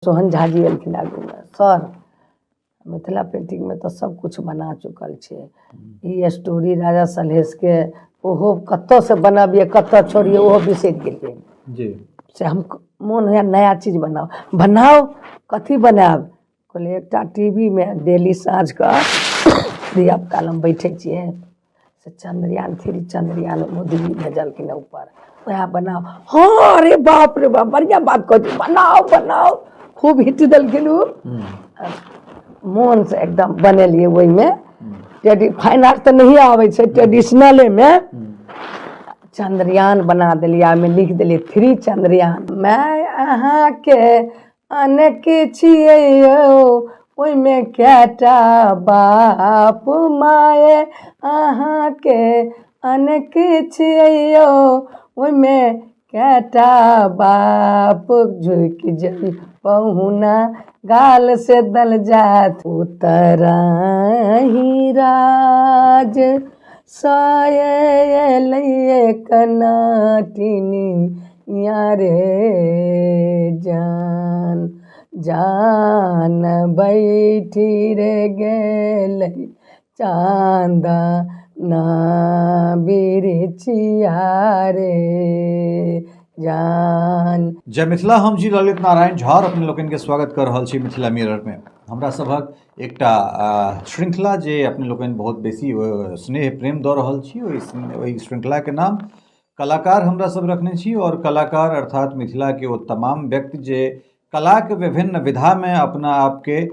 सोहन झा जी एलखिन आगूमे, सर मिथिला पेन्टिंगमे तऽ सब किछु बना चुकल छियै, ई स्टोरी राजा सलहेशके ओहो कतऽसँ बनाबियै कतऽ छोड़ियै ओहो बिसरि गेलियै जी। से हम मोन होइए नया चीज बनाउ। बनाउ कथी बनायब? कहलियै एकटा टी वी मे डेली साँझके धियापुता लग बैठै छियै से चन्द्रयान थ्री चन्द्रयान मोदीजी भेजलखिन ऊपर, वएह बनाउ। हँ अरे बाप रे बाप, बढ़िआँ बात कहै छी, बनाउ बनाउ। खूब हिट देलखिन ओ, मोनसँ एकदम बनेलियै। ओहिमे फाइन आर्ट तऽ नहिए आबै छै, ट्रेडिशनलेमे चन्द्रयान बना देलियै, ओहिमे लिख देलियै थ्री चन्द्रयान। माय अहाँके अनेक छियै यौ, ओहिमे कएटा बाप, माय अहाँके अनेक छियै यौ, ओहिमे कएटा बाप, झुकि जाइ पहुना गाल से दल जात, उतरही राज सएलै कनाटिनी रे जान, जान बैठी रे गेलै चाँदा ना बिरछिया रे जान। जय मिथिला, हम जी ललित नारायण झा अपने लोकनि के स्वागत कर रहल छी मिथिला मिरर में। हमरा सभक एकटा श्रृंखला जे अपने लोकनि बहुत बेसी स्नेह प्रेम दऽ रहल छी, ओहि श्रृंखला के नाम कलाकार हमरा सब रखने छी। और कलाकार अर्थात मिथिला के ओ तमाम व्यक्ति जे कला के विभिन्न विधा में अपना आपके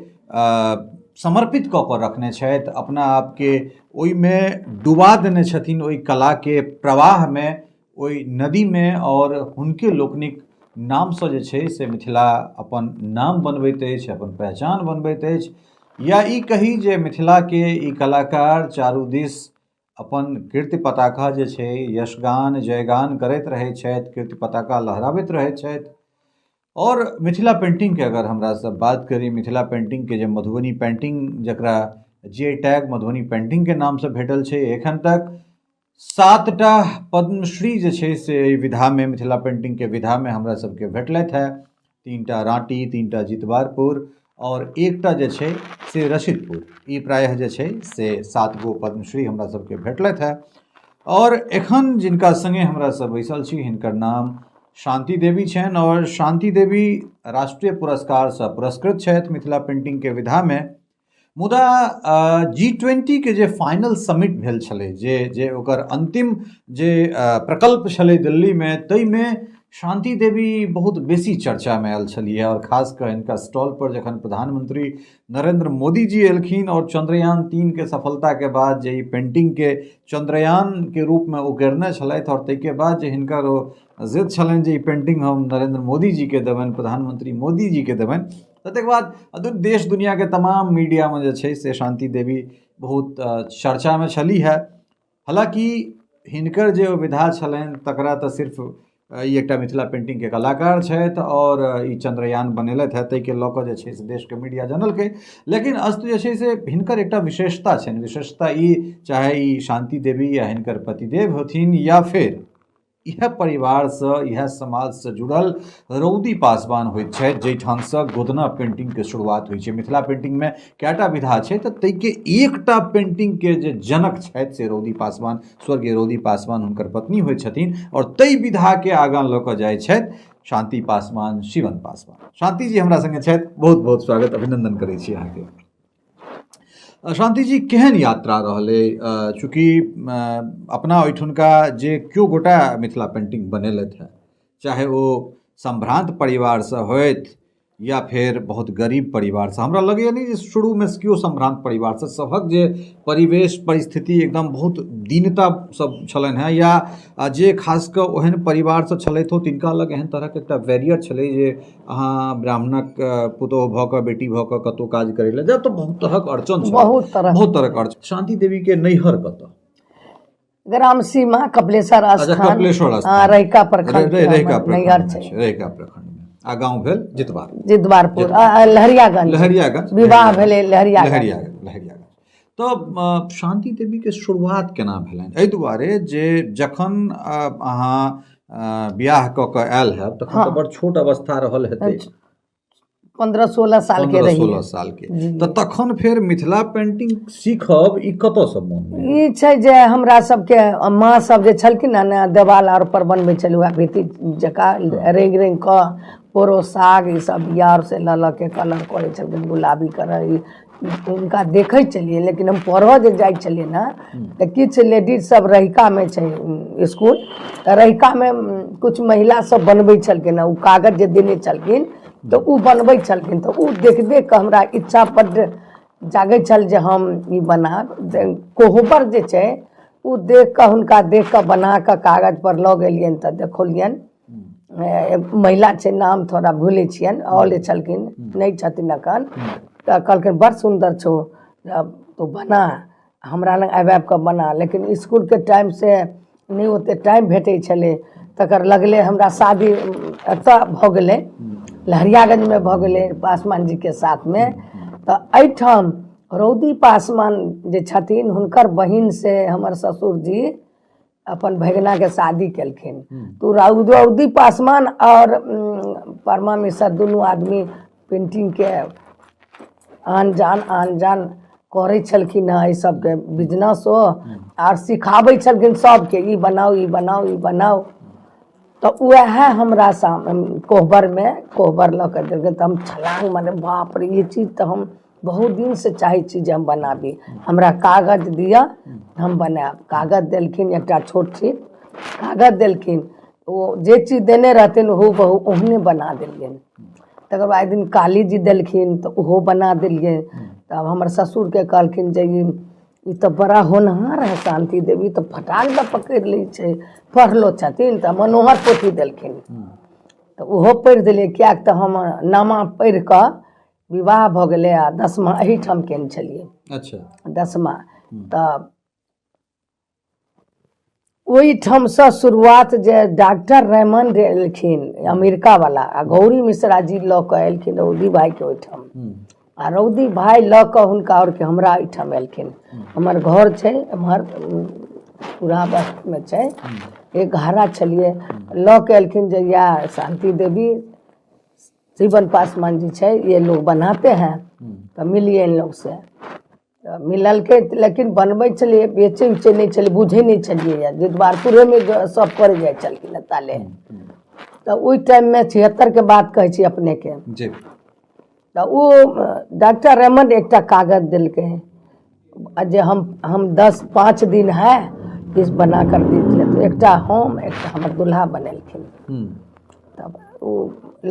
समर्पित कऽ कऽ रखने छथि, अपना आपके ओहिमे डुबा देने छथिन, ओहि कला के प्रवाह में, ओहि नदी में, और हुनके लोकनिक नामसँ जे छै से मिथिला अपन नाम बनबैत अछि, अपन पहचान बनबैत अछि। या ई कही जे मिथिलाके ई कलाकार चारू दिस अपन कीर्ति पताका जे छै यशगान जयगान करैत रहै छथि, कीर्ति पताका लहराबैत रहै छथि। आओर मिथिला पेन्टिंगके अगर हमरा सब बात करी, मिथिला पेन्टिंगके जे मधुबनी पेन्टिंग जकरा जे टैग मधुबनी पेन्टिंगके नामसँ भेटल छै, एखन तक 7टा पद्मश्री जे छै से एहि विधामे, मिथिला पेन्टिंगके विधामे हमरा सबके भेटलथि हेँ। 3टा राँटी, 3टा जितवारपुर आओर 1टा जे छै से रसीदपुर। ई प्रायः जे छै से 7 गो पद्मश्री हमरा सबके भेटलथि हेँ। आओर एखन जिनका सङ्गे हमरा सब बैसल छी हिनकर नाम शान्ति देवी छनि और शान्ति देवी राष्ट्रीय पुरस्कारसँ पुरस्कृत छथि मिथिला पेन्टिंगके विधामे। मुदा G20 के जे फाइनल समिट भेल छलै, जे जे ओकर अन्तिम जे प्रकल्प छलै दिल्लीमे, ताहिमे शान्ति देवी बहुत बेसी चर्चामे आयल छलिह। आओर खास कऽ हिनका स्टॉलपर जखन प्रधानमंत्री नरेंद्र मोदी जी एलखिन और चंद्रयान 3 के सफलताके बाद जे ई पेंटिंगके चंद्रयानके रूपमे उकेरने छलथि, और ताहिके बाद जे हिनकर ओ जिद छलनि जे ई पेंटिंग हम नरेंद्र मोदी जीके देबनि, प्रधानमंत्री मोदी जीके देबनि, तकर बाद देश दुनियाके तमाम मीडियामे जे छै से शान्ति देवी बहुत चर्चामे छलीह। हालाँकि हिनकर जे विधा छलनि तकरा तऽ सिर्फ ई एकटा मिथिला पेन्टिंगके कलाकार छथि आओर ई चन्द्रयान बनेलथि हेँ, ताहिके लऽ कऽ जे छै से देशके मीडिया जनलकै। लेकिन अस्तु जे छै से हिनकर एकटा विशेषता छनि। विशेषता ई, चाहे ई शान्ति देवी या हिनकर पतिदेव होथिन या फेर इएह परिवारसँ इएह समाजसँ जुड़ल रौदी पासवान होइत छथि, जाहिठामसँ गोदना पेन्टिंगके शुरुआत होइ छै। मिथिला पेन्टिंगमे कएटा विधा छै, तऽ ताहिके एकटा पेन्टिंगके जे जनक छथि से रौदी पासवान, स्वर्गीय रौदी पासवान हुनकर पत्नी होइ छथिन और ताहि विधाके आगाँ लऽ कऽ जाइ छथि शान्ति पासवान, शिवन पासवान। शान्ति जी हमरा सङ्गे छथि, बहुत बहुत स्वागत अभिनन्दन करै छी अहाँके। शान्ति जी, केहन यात्रा रहलै? चूँकि अपना ओहिठुनका जे केओ गोटा मिथिला पेन्टिंग बनेलथि हेँ, चाहे ओ सम्भ्रान्त परिवारसँ होथि या फेर बहुत गरीब परिवारसँ, हमरा लगैए नहि जे शुरूमे केओ सम्भ्रान्त परिवारसँ, सभक जे परिवेश परिस्थिति एकदम बहुत दीनता सब छलनि हेँ, या जे खास कऽ ओहन परिवारसँ छलथि हो तिनका लग एहन तरहके एकटा बैरियर छलै जे अहाँ ब्राह्मणक पुतोहु भऽ कऽ बेटी भऽ कऽ कतहु काज करै लए जाउ तऽ बहुत तरहक अड़चन छल, बहुत तरह, बहुत तरहक अड़चन। शान्ति देवी के नैहर कतऽ? ग्राम सीमा कपिलेश्वर अच्छा, स्थान, कपिलेश्वर स्थान। हाँ, रहिका प्रखंड के रहिका हमर प्रखंड नैहर मे छै। छै, रहिका प्रखंड में। आ गाँव भेल जितवार। जितवारपुर, लहरियागंज। लहरियागंज। विवाह भेलै लहरियागंज। लहरियागंज, लहरियागंज। तऽ शान्ति देवीके शुरुआत केना भेलनि? एहि दुआरे जे जखन अहाँ बियाह कऽ कऽ आयल हैब तखन तऽ बड़ छोट अवस्था रहल हेतै। 15-16 साल के 15 रही। 16 साल के। तऽ तखन फेर मिथिला पेंटिंग सीखब ई कतऽसँ मोन भेल? ई छै जे हमरा सबके माँ सब जे छलखिन हँ ने, देवाल आर पर बनबै छलै, उएह भित्ति जकाँ रंगि रंगि कऽ पोरो साग ई सब बिआ आर से लऽ लऽ के कलर करै छलखिन, गुलाबी कलर। ई हुनका देखै छलियै, लेकिन हम पढ़ऽ जे जाइ छलियै ने तऽ किछु लेडीज सब रहिकामे छै इसकुल, तऽ रहिकामे किछु महिला सब बनबै छलखिन हँ। ओ कागज जे देने छलखिन तऽ ओ बनबै छलखिन, तऽ ओ देख देख कऽ हमरा इच्छा बड्ड जागै छल जे हम ई बनाब। कोहबर जे छै ओ देख कऽ, हुनका देख कऽ बना कऽ कागज पर लऽ गेलियनि तऽ देखौलियनि। एक महिला छै, नाम थोड़ा भूलै छियनि, ऑल छलखिन, नहि छथिन एखन। तऽ कहलखिन बड़ सुन्दर छौ, तू बना, हमरा लग आबि आबि कऽ बना। लेकिन इसकुलके टाइमसँ नहि ओते टाइम भेटै छलै। तकर लगले हमरा शादी एतऽ भऽ गेलै, लहरियागंजमे भऽ गेलै पासवान जीके साथमे। तऽ एहिठाम रौदी पासवान जे छथिन, हुनकर बहिन से हमर ससुरजी अपन भगिनाके शादी केलखिन। तऽ रौदी पासवान आओर परमा मिसर दुनू आदमी पेन्टिंगके आन जान आन जान करै छलखिन हँ, एहि सबके बिजनेसो आर सिखाबै छलखिन सबके, ई बनाउ, ई बनाउ, ई बनाउ। तऽ उएह हमरा कोहबरमे कोहबर लऽ कऽ देलखिन तऽ हम छलांग मारलियै, बाप रे, ई चीज तऽ हम बहुत दिनसँ चाहै छी जे हम बनाबी, हमरा कागज दिअ, हम बनायब। कागज देलखिन, एकटा छोट छिन कागज देलखिन। ओ जे चीज देने रहथिन हूबहू ओहने बना देलियनि। तकर बाद एक दिन काली जी देलखिन तऽ ओहो बना देलियै। तब हमर ससुरके कहलखिन जे ई ई तऽ बड़ा होनहार है शान्ति देवी, तऽ फटाक दऽ पकड़ि लै छै, पढ़लो छथिन। तऽ मनोहर पोथी देलखिन तऽ ओहो पढ़ि देलियै, किएक तऽ हम नामा पढ़ि कऽ विवाह भऽ गेलै आ दसमा एहिठाम केने छलियै। दसमा तऽ ओहिठामसँ शुरुआत जे डॉक्टर रेमंड एलखिन अमेरिकावला आ गौरी मिश्रा जी लऽ कऽ एलखिन रौदी भाइके ओहिठाम, आ रौदी भाइ लऽ कऽ हुनका आओरके हमरा एहिठाम एलखिन। हमर घर छै एम्हर पूरा बस्तीमे छै, एक घरा छलियै। लऽ कऽ एलखिन जे इएह शान्ति देवी जीवन पासवान जी छै, ये लोग बनाते हैं, तऽ मिलिए इन लोग से। तऽ मिललकै, लेकिन बनबै छलियै, बेचै उचै नहि छलियै, बुझै नहि छलियै। जितवारपुरेमे सब करै जाइ छलखिन ताले। तऽ ओहि टाइममे 76के बात कहै छी अपनेके। तऽ ओ डॉक्टर रेमंड एकटा कागज देलकै जे हम 10-5 दिन है इस बना कर दीजिए। तऽ एकटा हम, एकटा हमर दुल्हा बनेलखिन। तब ओ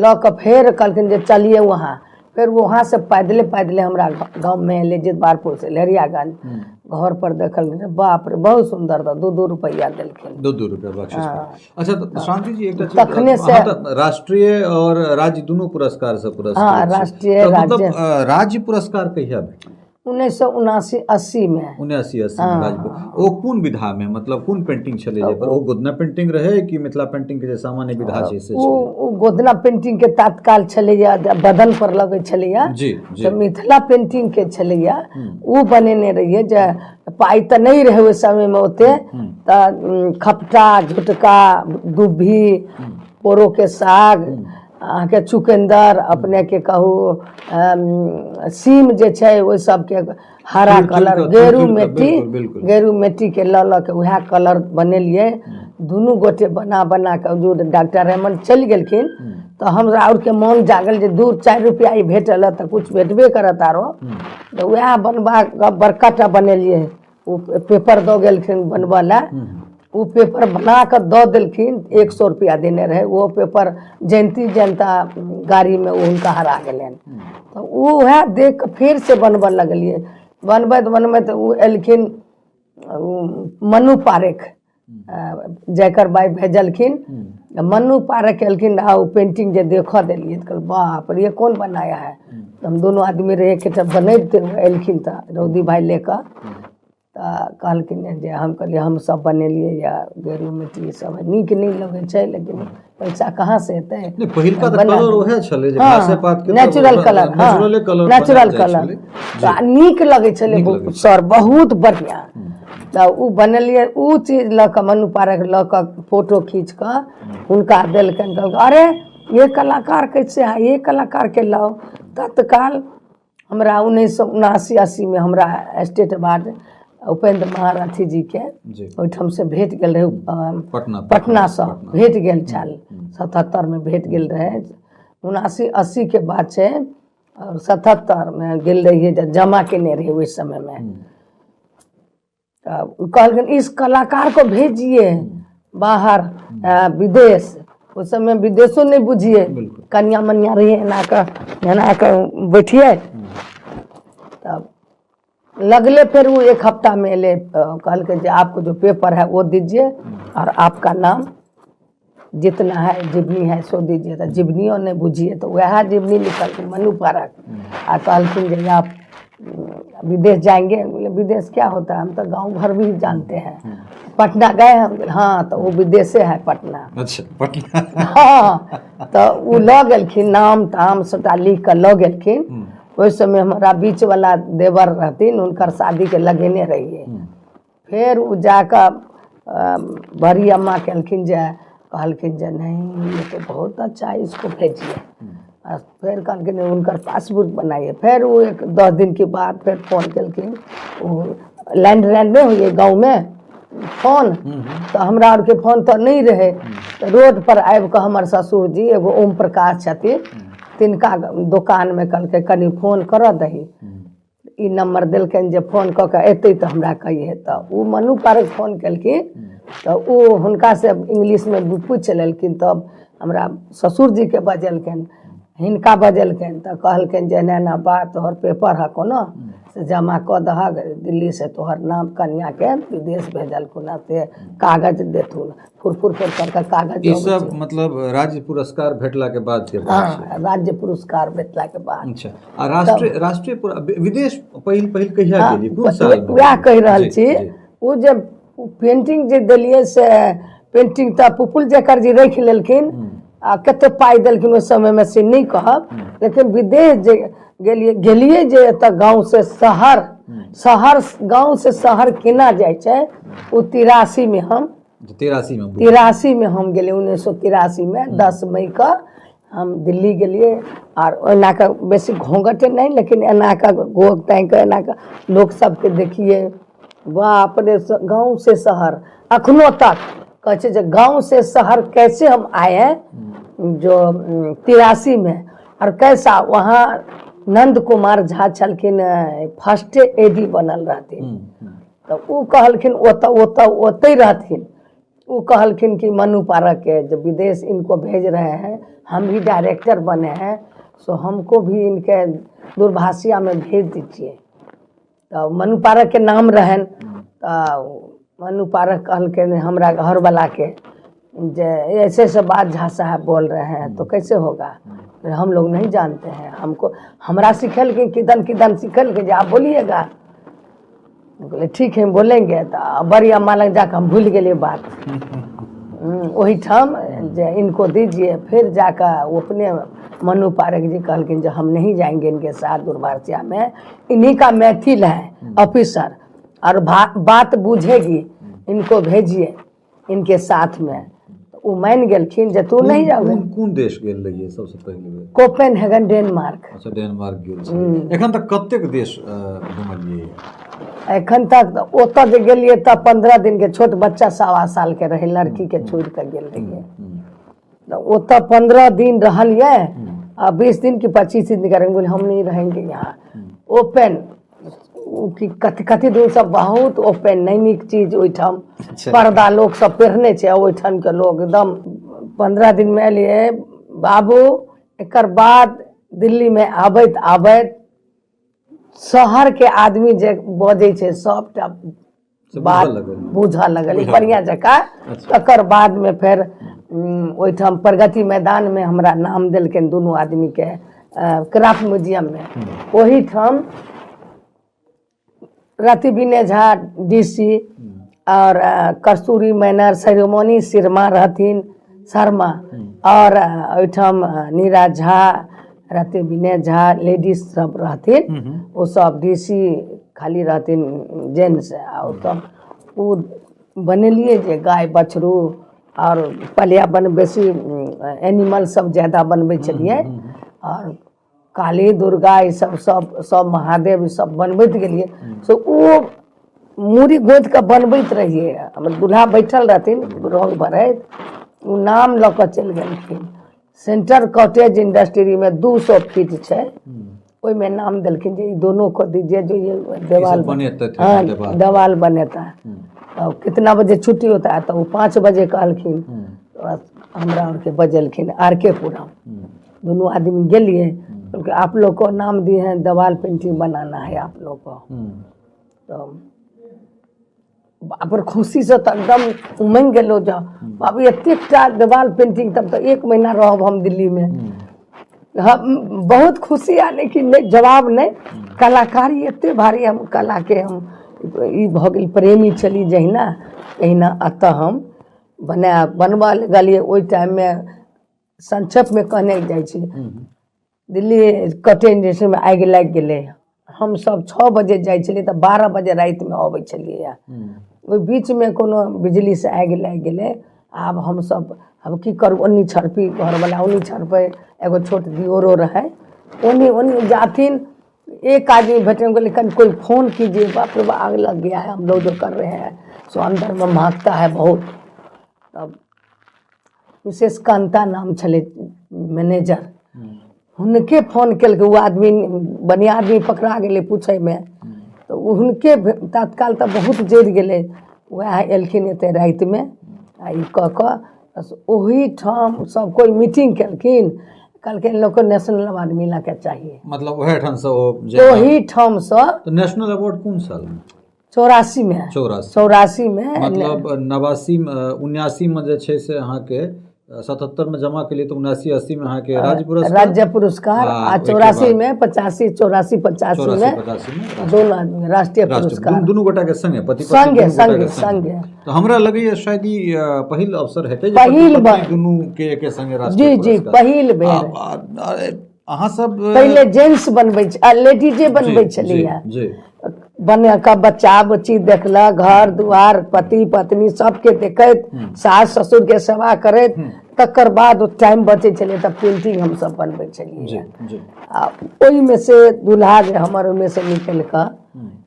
लऽ कऽ फेर कहलखिन जे चलिए वहाँ। फेर वहाँ से पैदले पैदले हमरा गाँवमे एलै, जितवारपुर से लहरियागंज घर पर देखल, बाप रे बहुत सुन्दर। तऽ 2-2 रुपैआ देलखिन। 2-2 रुपया बख्शिश पर। अच्छा, तऽ शांति जी, एकटा चीज, तखने से अहाँ तऽ राष्ट्रीय और राज्य दुनू पुरस्कार से पुरस्कृत हाँ, छी। राष्ट्रीय, तऽ मतलब, राज्य। राज्य पुरस्कार कहिया भेटल? 1979-80 मे। 79-80 मे राज्य। ओ कोन विधा मे, मतलब कोन पेंटिंग छलै जे पर? ओ गोदना पेंटिंग रहै कि मिथिला पेंटिंग के जे सामान्य विधा छै से ओ छलै? ओ गोदना पेंटिंग के तात्काल छलैया, बदन पर लगै छलैया। जी जी तऽ मिथिला पेंटिंग के छलैया, ओ बनेने रहियै। जे पाइ तऽ नहि रहै ओहि समयमे ओते, तऽ खपटा, झुटका, दुब्भी, पोरोके साग, अहाँके चुकन्दर, अपनेके कहू सीम जे छै, ओहि सबके हरा तुरि- तुरि कलर, कऽ, गेरू तुरि- तुरि कऽ, मिट्टी, बिल्कुल, बिल्कुल। गेरू मिट्टीके लऽ लऽ के उएह कलर बनेलियै। दुनू गोटे बना बना कऽ जो डॉक्टर रेमन चलि गेलखिन तऽ हमरा आओरके मोन जागल जे 2-4 रुपैआ ई भेटल तऽ किछु भेटबे करत आरो। तऽ उएह बनबा कऽ बड़का टा बनेलियै। ओ पेपर दऽ गेलखिन बनबऽ लए। ओ पेपर बना कऽ दऽ देलखिन, 100 रुपैआ देने रहै। ओ पेपर जयन्ती जनता गाड़ीमे ओ हुनका हरा गेलनि। तऽ ओ उएह देख कऽ फेरसँ बनबऽ लगलियै। बनबैत बनबैत ओ एलखिन, ओ मनु पारेख, जयकर बाइ भेजलखिन। मन्नू पारक एलखिन आ ओ पेंटिंग जे देखऽ देलियै तऽ कहल, बाप रे, ये कौन बनाया है? तऽ हम दुनू आदमी रहियै एकेटा बनैबते। एलखिन तऽ रौदी भाइ ले कऽ तऽ कहलखिन जे, हम कहलियै हम सब बनेलियै यऽ, गेरू मिट्टी सब नीक नहि लगै छै, लेकिन पैसा कहाँ से एतै? नहि, पहिलका तऽ बना कलर दियौ। ओहे छलै जे हँ, घासे पात के तऽ नेचुरल कलर, हँ, नेचुरले कलर नेचुरल बनायल जाइ कलर छलै। तऽ नीक लगै छलै नीक लगै छलै। सर, बहुत बढ़िआँ। तऽ ओ बनेलियै, ओ चीज लऽ कऽ मनु पारक लऽ कऽ फोटो खींच कऽ हुनका देलकनि। कहलकै, अरे ये कलाकार कैसे है, ये कलाकार के लाओ। तत्काल हमरा 1979 80 में हमरा स्टेट अवार्ड उपेंद्र महारथी जीके ओहिठामसँ भेट गेल रहै। पटना। पटनासँ भेट गेल छल। 77मे भेट गेल रहै। 79 80के बात छै आओर 77मे गेल रहियै तऽ जमा केने रहियै ओहि समयमे। तऽ ओ कहलखिन, इस कलाकार को भेजिए बाहर, विदेश। ओहि समय विदेशो नहि बुझियै। कनिया मनिया रहियै, एना कऽ एना कऽ बैठियै। तब लगले फेर वो एक हफ्ता में एले, कहलकै जे आपको जो पेपर है वो दीजिए और आपका नाम जितना है, जीवनी है, सो दीजिए। तऽ जीवनियो नहि बुझिए, तऽ वएह जीवनी लिखलखिन मनु पारक आ कहलखिन जे आप विदेश जाएंगे। बोले, विदेश क्या होता है, हम तो गांव घर भी जानते हैं। पटना गए हम? बोले, हाँ। तो वो विदेशे है पटना। अच्छा, पटना। हाँ, तऽ ओ लऽ गेलखिन, नाम ताम सबटा लिख कऽ लऽ गेलखिन। ओहि समय हमरा बीचवला देवर रहथिन, हुनकर शादीके लगेने रहियै। फेर ओ जाकऽ बड़ी अम्मा केलखिन जे कहलखिन जे नहीं, ये तो बहुत अच्छा है, इसको भेजिए। आ फेर कहलखिन, हुनकर पासबुक बनाइए। फेर ओ एक 10 दिन के बाद फेर फोन केलखिन। ओ लैंड लाइन नहि होइए गाँवमे फोन, तऽ हमरा आरके फोन तऽ नहि रहै, तऽ रोड पर आबि कऽ हमर ससुरजी एगो ओम प्रकाश छथिन, तिनका दोकानमे कहलकै, कनि फोन करऽ दही। ई नम्बर देलकनि जे फोन कऽ कऽ एतै तऽ हमरा कहिहे। तऽ ओ मनु पारक फोन केलखिन, तऽ ओ हुनकासँ इंग्लिशमे पूछि लेलखिन। तब हमरा ससुरजीके बजेलखिन, हिनका बजेलखिन, तऽ कहलखिन जे एना एना बात, तोहर पेपर हऽ कोनो से जमा कऽ दहक, दिल्लीसँ तोहर नाम कनिआँके विदेश भेजलखुन हँ, से कागज देथुन। फुर फुर फुर कऽ कऽ कागज ई अबै सब छै। मतलब राज्य पुरस्कार भेटला के बाद के बात छै? हँ, राज्य पुरस्कार भेटलाके बाद। अच्छा, आ राष्ट्रीय राष्ट्रीय विदेश पहिल पहिल कहिया गेलियै, कोन साल मे? वएह कहि रहल छी। ओ जे पेंटिंग जे देलियै से पेंटिंग तऽ पुपुल जयकर जी राखि लेलखिन आ कते पाइ देलखिन ओहि समयमे से नहि कहब, लेकिन विदेश जे गेलियै गेलियै जे एतऽ गाँव से शहर, शहर गाँव से शहर केना जाइ छै, ओ 83मे हम 83 मे? 83मे हम गेलियै। 1983मे 10 मई कऽ हम दिल्ली गेलियै आर ओना कऽ बेसी घोंघट नहि, लेकिन एना कऽ घोघ तानि कऽ एना कऽ लोक सबके देखियै, बाप रे, गाँव से शहर। अखनो तक कहै छै जे गाँव से शहर कैसे हम आए हैं जो 83 में और कैसा। वहाँ नंद कुमार झा छलखिन, फर्स्टे एडी बनल रहथिन। तऽ ओ कहलखिन, ओतऽ ओतऽ ओतहि रहथिन, ओ कहलखिन कि मनु पारक के जो विदेश इनको भेज रहे हैं, हम भी डायरेक्टर बने हैं, सो हमको भी इनके दूरभाषिया में भेज दीजिए। तऽ मनु पारकके नाम रहनि। तऽ मनु पारक कहलखिन हमरा घरवलाके जे ऐसे ऐसे बात झा साहब बोल रहे हैं, तो कैसे होगा? फिर हम लोग नहीं जानते हैं। हमको हमरा सिखेलखिन, किदन किदन सिखेलखिन जे आप बोलिएगा। बोले, ठीक है, बोलेंगे। तऽ बड़ी अम्मा लग जाके हम भूलि गेलियै बात ओहिठाम जे इनको दीजिए। फिर जाकर वो अपने मनु पारक जी कहलखिन जे हम नहीं जाएंगे इनके साथ दूरभाषिया में, इन्हीं का मैथिल है ऑफिसर और बात बूझेगी, इनको भेजिए इनके साथ में। तऽ ओ मानि गेलखिन जे तू नहीं जाओगे। कोन कोन देश गेल रहियै सबसँ पहिले बेर? Copenhagen, Denmark. अच्छा, डेनमार्क गेल छी। एखन तक कतेक देश घुमलियै? एखन तक तऽ ओतऽ जे गेलियै तऽ 15 दिन के छोट बच्चा 1.25 साल के रहै, लड़की के छोड़ि कऽ गेल रहियै। तऽ ओतऽ 15 दिन रहलियै आ 20 दिन की 25 दिन करेंगे। बोले, हम नहीं रहेंगे यहाँ। ओपन ओ की कथी कथी दिन सब बहुत ओपन, नहि नीक चीज ओहिठाम। पर्दा लोक सब पहिरने छै आ ओहिठाम के लोक एकदम। 15 दिन मे एलियै बाबू। एकर बाद दिल्ली मे आबैत आबैत शहर के आदमी जे बजै छै सबटा से बात बुझऽ लगल। बुझऽ लगल बुझऽ बढ़िआँ जकाँ। तकर बादमे फेर ओहिठाम प्रगति मैदानमे हमरा नाम देलखिन दुनू आदमीके क्राफ्ट म्यूजियममे। ओहिठाम रति विनय झा डीसी और कस्तूरी मैनर, सेरेमोनी शर्मा रहथिन, शर्मा और ओहिठाम नीरा झा, रति विनय झा, लेडीज सब रहथिन। ओ सब डीसी खाली रहथिन जेंट्स। आ ओतऽ ओ बनेलियै जे गाय बछरू आओर पलिया बन बेसी एनिमल सब ज्यादा बनबै छलियै। आओर काली, दुर्गा, ई सब सब सब महादेव, ई सब बनबैत गेलियै। से ओ मूड़ी गोति कऽ बनबैत रहियै, हमर दुल्हा बैठल रहथिन रङ्ग भरैत, ओ नाम लऽ कऽ चलि गेलखिन। सेंटर कॉटेज इंडस्ट्रीमे 200 फीट छै, ओहिमे नाम देलखिन जे ई दोनों को दीजिए जो ये देवाल बनेतै। हाँ, देवाल बनेता। तो कितना बजे छुट्टी होता है? तो वो 5 बजे कहलखिन। हमरा आरके बजेलखिन आर के पुरम। दुनू आदमी गेलियै। कहलकै, आप लोग को नाम दिए हैं, देवाल पेंटिंग बनाना है आप लोग को। तो बापर, खुशीसँ तऽ एकदम उमड़ि गेलहुँ। जाउ बाबू, एतेकटा देवाल पेंटिंग, तब तऽ एक महीना रहब हम दिल्लीमे। हम बहुत खुशी आ, लेकिन नहि, जवाब नहि। कलाकारी एते भारी, हम कलाके हम ई भऽ गेल प्रेमी छली। जहिना तहिना एतऽ हम बना बनबऽ लगलियै। ओहि टाइममे संक्षेपमे कहने जाइ छी, दिल्ली कटेन मे आगि लागि गेलै। हमसब 6 बजे जाइ छलियै तऽ 12 बजे रातिमे अबै छलियै। ओहि बीचमे कोनो बिजलीसँ आगि लागि गेलै। आब हमसब आब की करू? ओन्नी छड़पी, घरवला ओन्नी छड़पै, एगो छोट दियोरो रहै, ओन्नी ओन्नी जाथिन। एक आदमी भेटल, कहलियै, कनि कोई फोन कीजिए, बाप रे बाप, आग लग गया है, हम लोग जो कर रहे हैं सो अंदर में महकता है बहुत। तब विशेष कांता नाम छलै मैनेजर, हुनके फोन केलकै। ओ आदमी बढ़िआँ आदमी पकड़ा गेलै पूछैमे, तऽ ओ हुनके तत्काल तऽ बहुत जरि गेलै। वएह एलखिन एते रातिमे आ ई कऽ कऽ बस ओहीठाम सब कोइ मीटिंग केलखिन। कहलखिन, लोकके नेशनल अवार्ड मिलऽके चाहिए। मतलब ओहेठामसँ ओ जे ओहीठामसँ। तऽ नेशनल अवार्ड कोन सालमे? 84मे। 84? 84मे। मतलब 89 मे, 79मे जे छै से अहाँके 77मे जमा केलियै तऽ 79 80मे अहाँके राज्य पुरस्कार। राज्य पुरस्कार। आ आ ओहिके 84मे, 85, 84 85 84 मे 85मे दोनो आदमी राष्ट्रीय राष्ट्र पुरस्कार। दुनू गोटा के संगे, पति पत्नी संगे। दुनू गोटा के। संगे, संगे। तऽ हमरा लगैया शायद ई पहिल अवसर हेतै जे पहिल पति पत्नी बेर। दुनू के एके संगे राष्ट्रीय जी जी पुरस्कार। पहिल बेर। अहाँ सब पहिले जेंट्स बनबै लेडीजे बनबै छलैया। बना कऽ बच्चा बुच्ची देखलक, घर दुआर, पति पत्नी सबके देखैत, सास ससुरके सेवा करैत, तकर बाद ओ टाइम बचै छलै तऽ पेंटिंग हमसब बनबै छलियै। जी जी आ ओहिमे से दुल्हा जे हमर ओहिमे से निकलि कऽ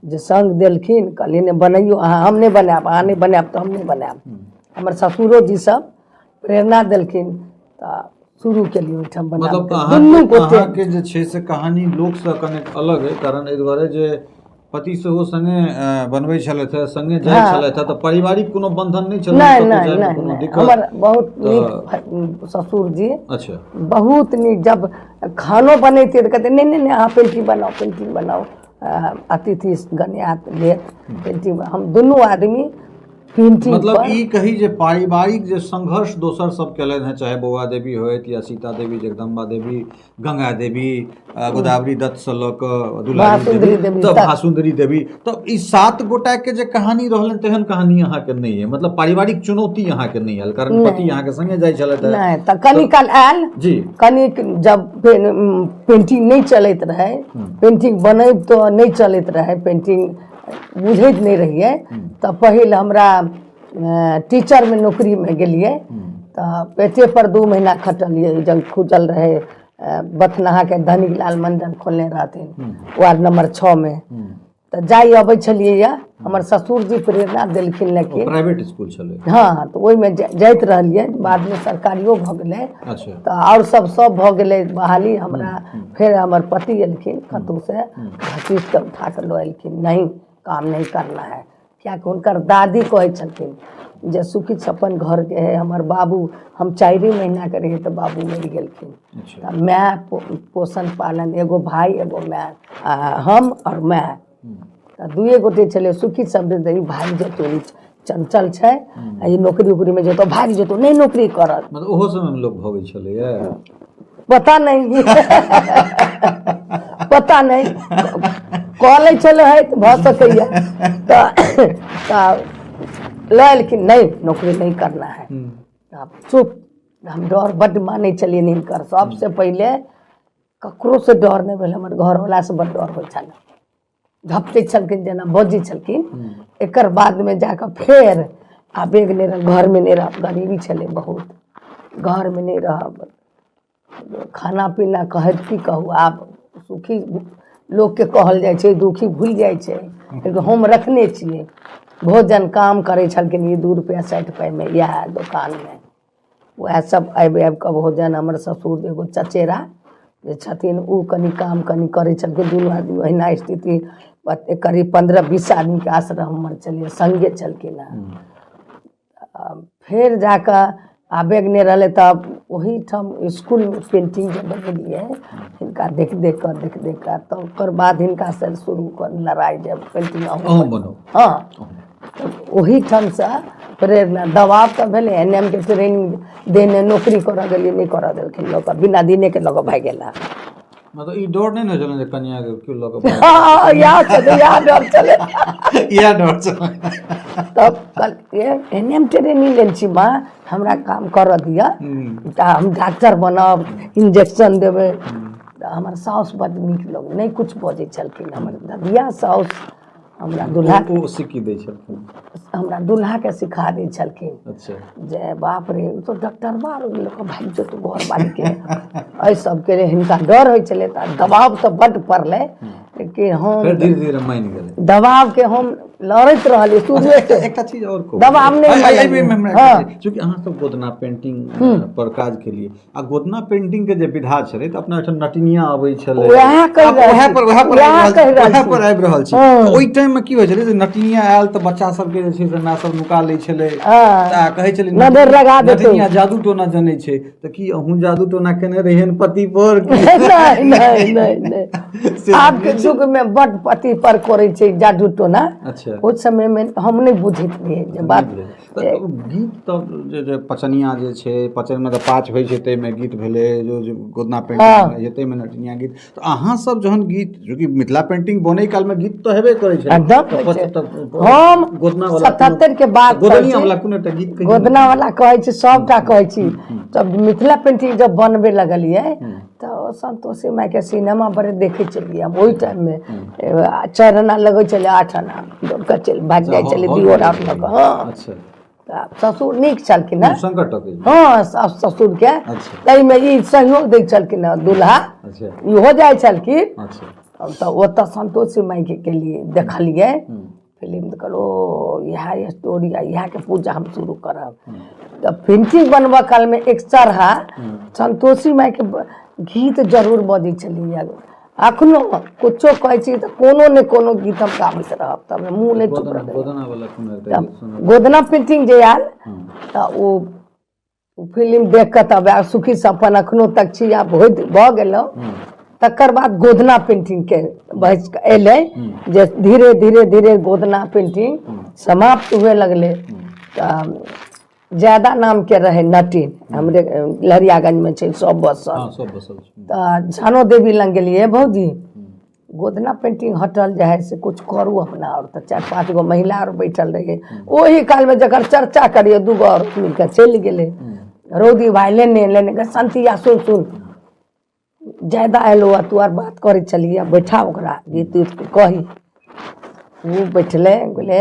जे संग देलखिन, कहलियै, नहि बनैयौ अहाँ, हम नहि बनायब, अहाँ नहि बनायब तऽ हम नहि बनायब। हमर ससुरो जी सब प्रेरणा देलखिन तऽ शुरू केलियै ओहिठाम मतलब बनाबऽ दुनू गोटे। अहाँके जे छै से कहानी लोकसँ कनेक अलग अइ, कारण एहि दुआरे जे पति सेहो सङ्गे बनबै छलथि हेँ, सङ्गे जाइ छलथि हेँ, तऽ पारिवारिक कोनो बन्धन नहि छलै? नहि। कतहु नहि। जाइमे नहि। कोनो नहि। दिक्कत? हमर बहुत नीक ससुर जी। बहुत नीक। जब खानो बनैतियै तऽ कहतै, नहि नहि नहि, अहाँ पेंटिंग बनाउ, पेंटिंग बनाउ, अतिथि गण आयत, लेत पेंटिंग। हम दुनू आदमी पेंटिंग मतलब पर। ई कही जे पारिवारिक जे संघर्ष दोसर सब केलनि हेँ, चाहे बौआ देवी होथि या सीता देवी, जगदम्बा देवी, गंगा देवी, गोदावरी दत्तसँ लऽ कऽ दुलारी महासुन्दरी देवी तऽ तक। महासुन्दरी देवी, तऽ ई सात गोटाके जे कहानी रहलनि तेहन कहानी अहाँके नहि अइ। मतलब पारिवारिक चुनौती अहाँके नहि आयल, कारण पति अहाँके संगे जाइ छलथि हेँ। नहि, तऽ कनी काल आयल। कनिक जब पेंटिंग नहि चलैत रहै, पेंटिंग बनैत तऽ नहि चलैत रहै, पेंटिंग बुझैत नहि रहियै, तऽ पहिल हमरा टीचरमे नौकरीमे गेलियै तऽ पेटे पर 2 महीना खटलियै। जब खुजल रहै बथनाहाके धनिक लाल मंडल खोलने रहथिन वार्ड नंबर 6मे, तऽ जाइ अबै छलियै। यऽ हमर ससुर जी प्रेरणा देलखिन, लेकिन प्राइवेट स्कूल छलै? हँ, तऽ ओहिमे जाइत रहलियै। बादमे सरकारियो भऽ गेलै। तऽ आओर सब सब भऽ गेलै बहाली। हमरा फेर हमर पति एलखिन कतहुसँ, घसीट कऽ उठा कऽ लऽ एलखिन, नहीं, काम नहीं करना है। किएकि हुनकर दादी कहै छलखिन जे सुखी छप्पन घरके है हमर बाबू। हम 4 महीनाके रहियै तऽ बाबू मरि गेलखिन। तऽ माय पोषण पालन, एगो भाय, एगो माय, आ हम आओर माय, तऽ दुए गोटे छलै। सुखी सब दिन ई भागि जेतौ, ई चंचल छै, आ ई नौकरी उकरीमे जेतौ, भागि जेतौ, नहि नौकरी करत। मतलब ओहो समयमे लोक भगै छलैए? पता नहि, पता नहि, कऽ लै छलै है तऽ भऽ सकैए। तऽ लऽ एलखिन, नहीं, नौकरी नहीं करना है। आब चुप। हम डर बड्ड मानै छलियनि हिनकर। सबसँ पहिले ककरोसँ डर नहि भेल, हमर घरवलासँ बड्ड डर होइ छल। झपटै छलखिन, जेना बजै छलखिन। एकर बादमे जाकऽ फेर आबेग नहि रहल, घरमे नहि रहब, गरीबी छलै बहुत, घरमे नहि रहब, खाना पीना कहैत की कहू, आब सुखी लोकके कहल जाइ छै, दुखी भूलि जाइ छै, लेकिन हम रखने छियै। भोजन काम करै छलखिन ई 2 रुपैआ 60 पाइमे इएह दोकानमे, उएह सब आबि आबि कऽ भोजन। हमर ससुर एगो चचेरा जे छथिन ओ कनि काम कनि करै छलखिन, दुनू आदमी ओहिना स्थिति। करीब 15-20 आदमीके आश्रम हमर छलियै, सङ्गे छलखिन हेँ। फेर जाकऽ आबेग नहि रहलै तऽ ओहीठाम इसकुलमे पेन्टिंग जे बनेलियै हिनका देख देख कऽ, देख देख कऽ, तऽ ओकर बाद हिनकासँ शुरू कर लड़ाइ जे पेन्टिंग अहूँ बनाउ। हँ, तऽ ओहीठामसँ प्रेरणा। दबाव तऽ भेलै, एन एम के ट्रेनिंग देने नौकरी करऽ गेलियै, नहि करऽ देलखिन, लऽ कऽ बिना दिनेके लऽ कऽ भागि गेला। मतलब ई डर नहि ने होइ छलै जे कनिया के केओ लऽ कऽ हँ, इएह छलै, इएह डर छलै। इएह डर छलै। तब कहलियै एन एम ट्रेनिंग लेल छी माँ, हमरा काम करऽ दिअ, तऽ हम डॉक्टर बनब, इंजेक्शन देबै। तऽ हमर साउस बड्ड नीक लोक, नहि किछु बजै छलखिन। हमर ददिया साउस हमरा दुल्हा ओ सिक्की दै छलखिन, हमरा दुल्हाके सिखा दै छलखिन। अच्छा। जे बाप रे, ओ तऽ डॉक्टरबा आर लऽ कऽ भागि जेतौ घर बारीके, एहि सबके लिए हिनका डर होइ छलै। तऽ दबाव तऽ बड्ड पड़लै, लेकिन हम फेर धीरे धीरे मानि गेलै। दबावके हम लड़ैत रहलियै शुरुए एकटा से। एकटा चीज आओर कहू। दबाव नहि एहि मानलियै। मे हमरा हँ। चूँकि अहाँ सब गोदना पेंटिंग पर काज केलियै आ गोदना पेंटिंग के जे विधा छलै तऽ अपना ओहिठाम नटिनिया अबै छलै। वएह कहि आब रहल वएह छी। पर वएह पर वएह आबि रहल कहि रहल वएह छी। पर आबि रहल छी। हँ। तऽ ओहि टाइम मे की होइ छलै जे नटिनिया आयल तऽ बच्चा सबके जे छै से माय सब नुका लै छलै। हँ। तऽ कहै छलै नजर लगा देतौ। नटिनिया जादू टोना जनै छै, तऽ की अहूँ जादू टोना केने रहियन पति पर? नहि नहि नहि नहि, से आबके युग मे बड पति पर करै छै जादू टोना। अच्छा। ओहि समय मे हम नहि बुझैत रहियै जे बात। तऽ गीत तऽ जे जे पचनिया जे छै, पचन मतलब पाँच होइ छै, ताहिमे गीत भेलै, जो जे गोदना पेंटिंग होइ छै ताहिमे नटिनिया गीत। तऽ अहाँ सब जहन गीत, चूँकि मिथिला पेंटिंग बनै कालमे गीत तऽ हेबे करै छै। एकदम तऽ होइ पच- छै। तऽ हम गोदना वाला 77 के बाद कहै गोदनिया छी। वाला कोनो एकटा गीत कहियौ ने। गोदना वाला कहै छी, सबटा कहै छी। तब मिथिला पेंटिंग जब बनबे लगलियै तऽ संतोषी मायके सिनेमा बड़े देखै छलियै हम। ओहि टाइममे 4 आना लगै छलै, 8 आना दौड़ कऽ चलि भागि जाइ छलै हॉल दियोर में आर लऽ कऽ। हँ। अच्छा। तऽ ससुर नीक छलखिन हँ। शंकर टॉकीज। हँ, सास ससुरके। अच्छा। ताहिमे ई सहयोग दै छलखिन हँ दुल्हा। अच्छा। इहो जाइ छलखिन। अच्छा। तऽ ओतऽ संतोषी मायके गेलियै, देखलियै फिल्म, तऽ कहलहुँ ओ इएह स्टोरी आ इएहके पूजा हम शुरू करब। तऽ पेंटिंग बनबऽ कालमे एक चढ़ा संतोषी मायके गीत जरूर बजै छलैए। अखनो कुछो कहै छी तऽ कोनो ने कोनो गीत हम गाबैत रहब, तब मुँह नहि चुप रहत। गोदना वाला कोनो एकटा गीत सुनब। गोदना पेंटिंग जे आयल तऽ ओ फिल्म देख कऽ तब आब सुखी संपन्न अखनो तक छी, आब होइत भऽ गेलहुँ। तकर बाद गोदना पेंटिंगके बहस एलै जे धीरे धीरे धीरे गोदना पेंटिंग समाप्त हुए लगलै। तऽ ज्यादा नामके रहै नटिन, हमरे लहरियागंजमे छै सब बसल। हँ, सब बसल छै। तऽ झानो देवी लग गेलियै, भौजी गोदना पेंटिंग हटल जे है से कुछ करू अपना। आओर तऽ 4-5 गो महिला आर बैठल रहियै ओही कालमे, जकर चर्चा करियै, 2 गो आओर मिलके चलि गेलै रौदी भाय लेने लेने गे। संतिया सुन सुन, ज्यादा एलो आ तू आर बात करै छलियै, बैठा ओकरा गीत उत कही। ओ बैठलै, बोले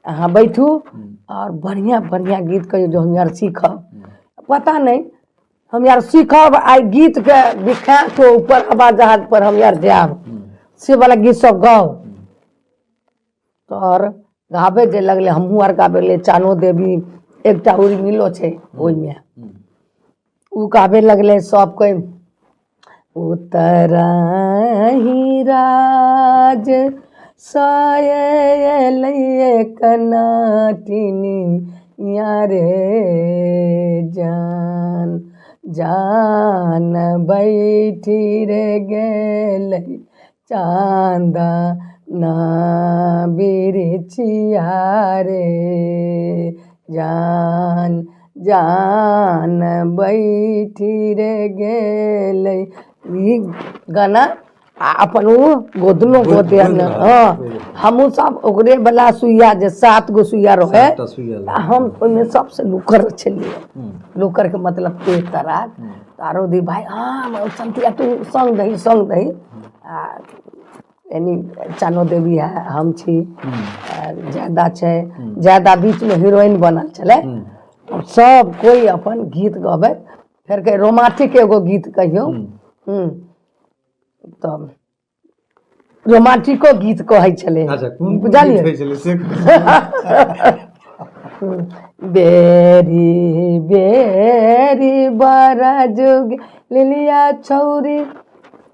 अहाँ बैठू आओर बढ़िआँ बढ़िआँ गीत कहियौ जो हम आर सीखब। पता नहि हम यार सीखब आइ गीतके विख्यात हो, ऊपर हवा जहाज पर हम यार जायब, से वाला गीत सब गाउ। तऽ आओर गाबे जे लगलै, हमहूँ आर गाबे लगलियै। चानो देवी एकटा उर्मिलो छै ओहिमे, ओ गाबे लगलै सब कोइ। उतरही राज सयलै कनाटिनी रे जान, जान बैठी रे गेलै चाँदा ना बिरछिया रे जान, जान बैठी रे गेलै। ई गाना आ अपन ओ गोदनो गोदे। हँ, हमहूँ सब ओकरे वाला सुइया जे 7 गो सुइया रहै, 7टा सुइया आ हम ओहिमे सबसँ लुकर छलियै। लुकरके मतलब तेज तराक। आरो दी भाई, हाँ संतिया तू संग दही, संग दही। आ यानी चानो देवी है, हम छी, ज्यादा छै, ज्यादा बीचमे हीरोइन बनल छलै। सब कोइ अपन गीत गबैत, फेर कहै रोमांटिक एगो गीत कहियौ। तऽ रोमांटिको गीत कहै छलै। अच्छा, कोन कोन गीत बुझलियै? होइ छलै से? बेरी बेरी बड़ा जुग लिलिया छौरी,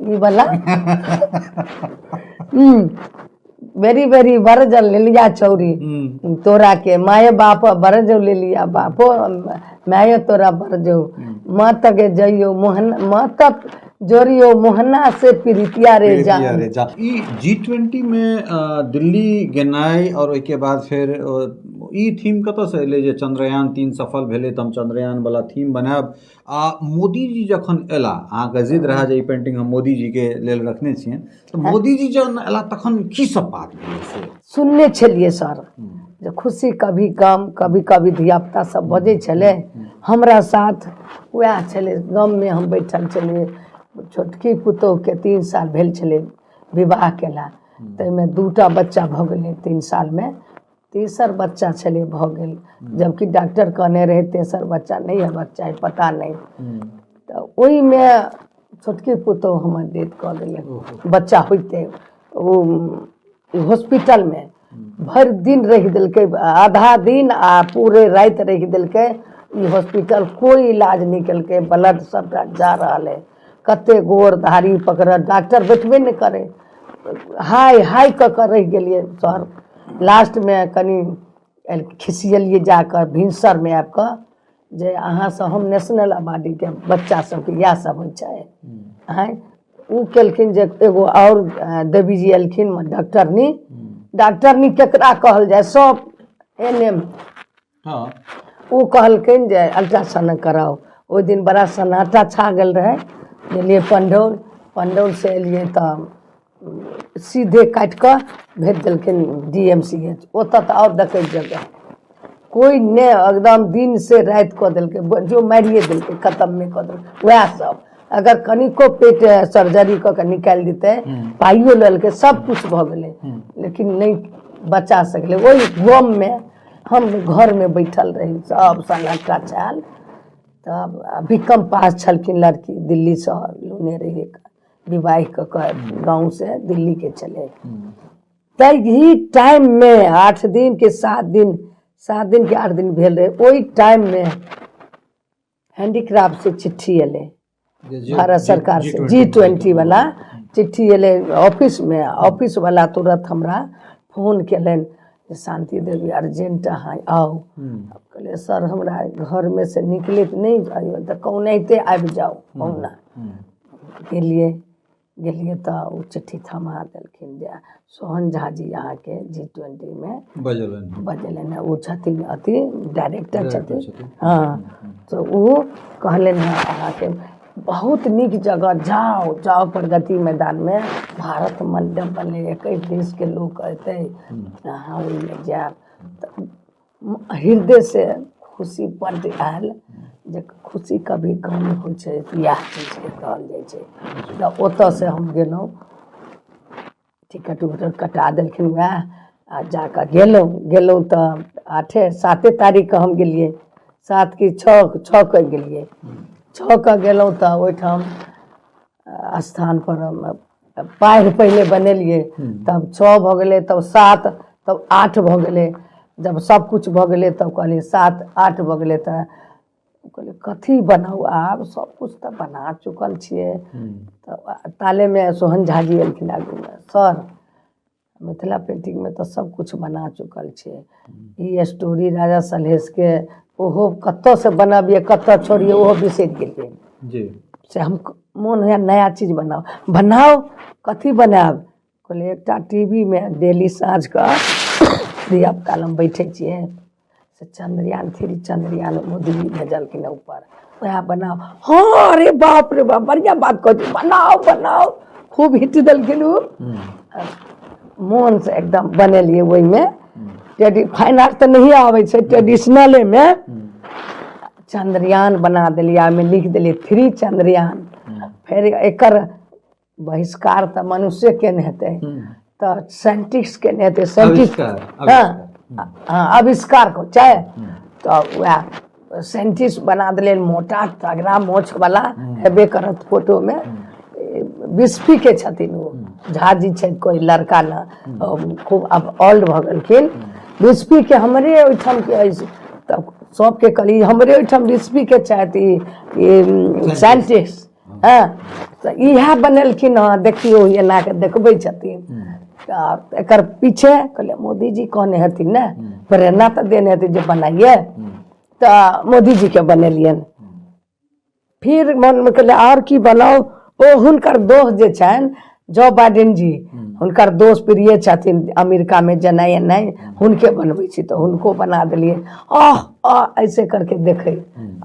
ई वाला। बेरी बेरी बरजल लिलिया छौरी, तोरा के माये बाप बरजौ लिलिया, बापो माये तोरा बरजौ, मत के जइयो मोहन मत जोड़ियो मोहना से प्रीतिया रे जा। प्रीतिया रे जा। ई G20 मे दिल्ली गेनाइ और ओहिके बाद फेर ई थीम कतऽसँ एलै जे चंद्रयान 3 सफल भेलै तऽ हम चंद्रयान वाला थीम बनायब? आ मोदी जी जखन एला, अहाँके जिद रहए जे ई पेंटिंग हम मोदी जी के लेल रखने छियनि, तऽ मोदी जी जखन एला तखन की सब बात भेलै से? सुनने छलियै सर जे खुशी कभी गम कभी कभी धियापुता सब बजै छलै। हमरा साथ वएह छलै, गममे हम बैठल छलियै। छोटकी पुतोहुके 3 साल भेल छलै विवाह केला, ताहिमे 2टा बच्चा भऽ गेलै 3 सालमे। तेसर बच्चा छलै भऽ गेल, जबकि डॉक्टर कहने रहै तेसर बच्चा नहि हेबाक चाही, पता नहि। तऽ ओहिमे छोटकी पुतोहु हमर डेथ कऽ गेलै बच्चा होइते। ओ हॉस्पिटलमे भरि दिन रखि देलकै, आधा दिन आ पूरे राति रखि देलकै। ई हॉस्पिटल कोइ इलाज नहि केलकै, ब्लड सबटा जा रहल हइ। कते गोर धारी पकड़ल, डॉक्टर बैठबे नहि करै। हाय हाय कऽ कऽ रहि गेलियै सर। लास्टमे कनि खिसियलियै जा कऽ भिनसरमे आबि कऽ जे अहाँसँ हम नेशनल अवार्डीके बच्चा सबके इएह सब होइ छै? आँय? ओ केलखिन जे एगो आओर देवी जी एलखिन, डॉक्टरनी। डॉक्टरनी केकरा कहल जाय, सब एन एम। ओ कहलखिन जे अल्ट्रासाउंड कराउ। ओहि दिन बड़ा सन्नाटा छा गेल रहै। गेलियै पंडौल, पंडौलसँ एलियै तऽ सीधे काटि कऽ भेज देलखिन डी एम सी एच। ओतऽ तऽ आओर देखैके जगह कोइ नहि, एकदम दिन से राति कऽ देलकै, जो मारिए देलकै, खतमे कऽ देलकै। वएह सब अगर कनिको पेट सर्जरी कऽ के निकालि देतै, पाइयो लेलकै, सब किछु भऽ गेलै, लेकिन नहि बचा सकलै। ओहि गममे हम घरमे बैठल रही, सब सन्नाटा छायल। तब बी कम पास छलखिन लड़की, दिल्लीसँ लेने रहियै विवाह कऽ कऽ, गाँवसँ दिल्लीके छलै। तही टाइममे 8 दिन के 7 दिन, 7 दिन के 8 दिन भेल रहै, ओहि टाइममे हैंडीक्राफ्ट से चिट्ठी एलै भारत सरकार से, G20 वाला चिट्ठी एलै ऑफिसमे। ऑफिस वाला तुरंत हमरा फोन केलनि जे शान्ति देवी, अर्जेंट अहाँ आउ। कहलियै, सर, हमरा घरमे से निकलैत नहि, तऽ कहुनाहिते आबि जाउ, कहुना गेलियै। गेलियै तऽ ओ चिट्ठी थमा देलखिन जे सोहन झा जी अहाँके G20मे बजेलनि। बजेलनि। ओ छथिन अथी डायरेक्टर डायरेक्टर छथिन। छथिन। हँ, तऽ ओ कहलनि हँ, अहाँके बहुत नीक जगह, जाउ जाउ, प्रगति मैदानमे भारत मण्डप बनलै, 21 देशके लोक अयतै, अहाँ ओहिमे जायब। तऽ हृदयसँ खुशी बड्ड आयल जे खुशी कभी कम होइ छै, इएह चीजके कहल जाइ छै। तऽ ओतऽसँ हम गेलहुँ, टिकट उकट कटा देलखिन वएह, आ जाकऽ गेलहुँ। गेलहुँ तऽ 8 7 तारीखके हम गेलियै, 7 कि 6, 6के गेलियै। 6के गेलहुँ तऽ ओहिठाम स्थानपर पाढ़ि पहिले बनेलियै, तब 6 भऽ गेलै, तब 7, तब 8 भऽ गेलै। जब सब किछु भऽ गेलै तब कहलियै, 7 8 भऽ गेलै तऽ कहलियै कथी बनाउ आब, सब किछु तऽ बना चुकल छियै। तऽ तालेमे सोहन झा जी एलखिन आगूमे, सर, मिथिला पेन्टिंगमे तऽ सब किछु बना चुकल छियै, ई स्टोरी राजा सलहेशके ओहो कतऽसँ बनाबियै, कतऽ छोड़ियै, ओहो बिसरि गेलियै। से हम मोन होइए नया चीज बनाउ। बनाउ, कथी बनायब? कहलियै एकटा टी वी मे डेली साँझके धियापुता लग बैठै छियै से चन्द्रयान 3, चन्द्रयान मोदीजी भेजलखिन ऊपर, वएह बनाउ। हँ, अरे बाप रे बाप, बढ़िआँ बात कहै छी, बनाउ बनाउ। खूब हिट देलखिन ओ। मोनसँ एकदम बनेलियै। ओहिमे फाइन आर्ट तऽ नहिए आबै छै, ट्रेडिशनलेमे चन्द्रयान बना देलियै, ओहिमे लिख देलियै 3 चन्द्रयान। फेर एकर बहिष्कार तऽ मनुष्यके ने हेतै। तऽ साइंटिस्ट के नहि हेतै साइंटिस्ट। आविष्कार। हँ हँ, आविष्कार को छै। तऽ वएह साइंटिस्ट बना देलियै, मोटा तगड़ा मोछवला हेबे करत फोटोमे। बिस्फी के छथिन ओ, झा जी छथि कोइ लड़का ने, खूब आब ओल्ड भऽ गेलखिन। बिस्फी के हमरे ओहिठामके अछि। तब सबके कहली, हमरे ओहिठाम बिस्फी के छथि ई साइंटिस्ट। हँ, तऽ इएह बनेलखिन हँ, देखियौ, एना कऽ देखबै छथिन। तऽ एकर पीछे कहलियै, मोदीजी कहने हेथिन ने, प्रेरणा तऽ देने हेथिन जे बनाइए। तऽ मोदीजीके बनेलियनि। फिर मनमे कहलियै, आओर की बनाउ? ओ हुनकर दोस्त जे छनि, जो बाइडेन जी, हुनकर दोस्त प्रिय छथिन अमेरिकामे जेनाइ एनाइ, हुनके बनबै छी। तऽ हुनको बना देलियै। आह आह ऐसे करके देखै